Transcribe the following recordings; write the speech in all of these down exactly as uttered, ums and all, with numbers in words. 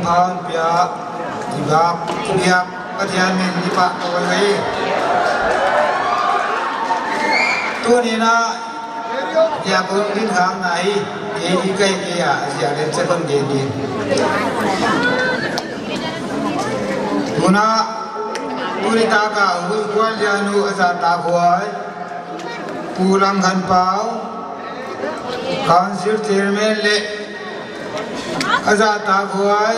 Hon pia, i bak, i biak, Pathian min i pahtawi hi. Tuni'n a, ya kon din khang na hi, kei i kai kei a, ya len che kon gen din. Tuna, tuni tak a, hui kual ya nu a za ta kuai. Pu Lam Khan Pau, Council Chairman leh a zahtak huai,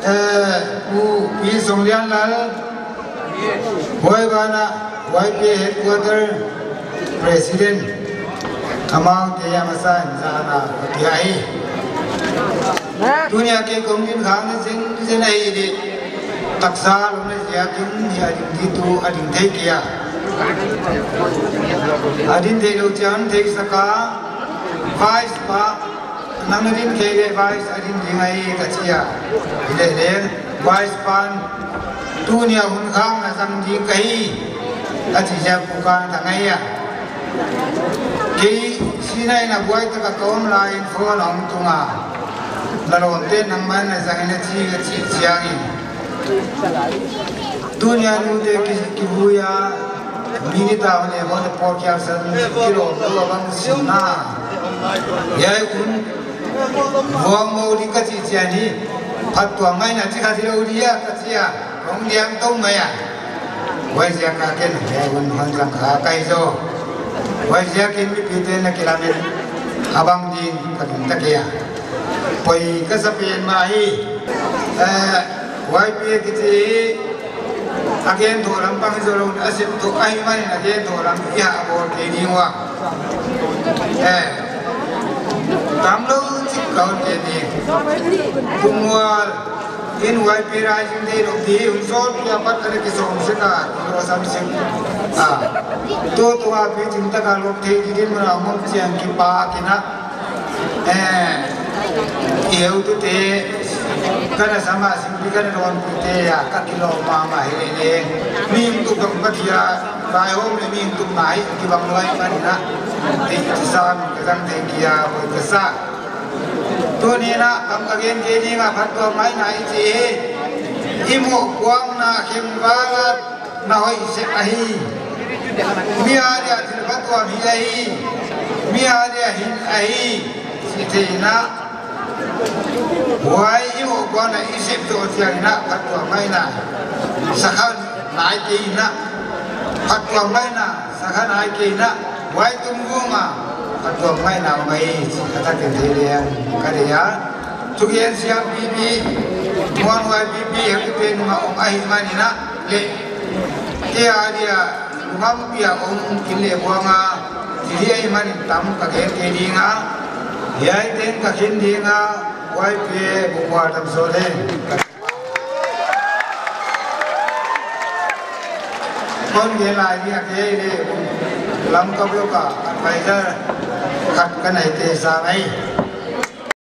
eh, Pu Pi Song Lian Lal, huai banah Y P A Headquarter President, amaute a masa in zahna ka pia hi. Tuni a kei kon din khang na zing, zing ahi di. Taksa lou na ziakin hi a ding di tu a ding thei kei a. A din theilou chiang theisak a, Vice pa, nang na din kei leh Vice a din ding ahi ka chi a. Hileleng, Vice pan, tuni a hun khang na zang ding ka hi, a chi ziak Pu Kan Thang ahi a. Kei sinai na buai taka ka om lai in phone hong tung a. Na lawmte nangman na zang in a chi, a chi chiangin. Tuni a nute ki, kivui a, minute a hon e hon e por kia san kilawm lou a bang sim na. Hiai hun, vuang mou di ka chi chiang hi, phattuam maina chi kha thei lou di a ka chi a. Kong liam tou mai a. Huaiziak a ken, hiai hun hon zang kha ka hi zaw. Huaiziakin mipite na kilamen, a bang din ka ding ta kei a. Poi ka sa pen mah hi. Eh, Y P A kichi hi, a gen thou lam bang hi zaw lou, a sep thou ahihmanin a gen thou lam i ha a bawl kei ding ua. Eh, tam lou chik ka hon gen ding. Tungmual, in Y P A Rising Day lou di, hun sawtpi apat a leh kisawm sek a, kilo sam sek. Ah, tu tu a pi ching taka lop thei di din mun a mong chiang kipak in a. Eh, i heutute, ka na sam a singpi ka na dawnpite a, ka kilawm mahmah hi leleng. Mihing tuk dong Pathian, vaihawm leh mihing tuk nai, kibang lou ahihmanin a. Tei chi sam, ka zang thei kei a, poi ka sa. Tuni'n a, kam ka gen kei ding a, phattuam maina i chi hi. I mohpuakna khem val a, na hoih sek ahi. Mi a dia thil phattuam hi ahi. Mi a dia hin ahi. Chi theihna. Huai i mohpuakna i sep zoh chiangin a phattuam maina. Sakha nai kei in a. Phattuam maina. Sakha nai kei in a. Huai tung vung a. Phattuam maina mai. Chi kha ta ken thei leng. Ka deih a. Thugen siam pipi, muanhuai pipi, heutute'n a om ahihmanin a leh. Kei a dia, lungkhampi a om, kin leh buang a, chi hi ahihmanin tam ka gen kei ding a, hiai teng ka khen ding a, huai pen bukhual tam sawt e. Kon gen lai ding a kei leh, Lamka block a advisor khat ka na hi te sa mai.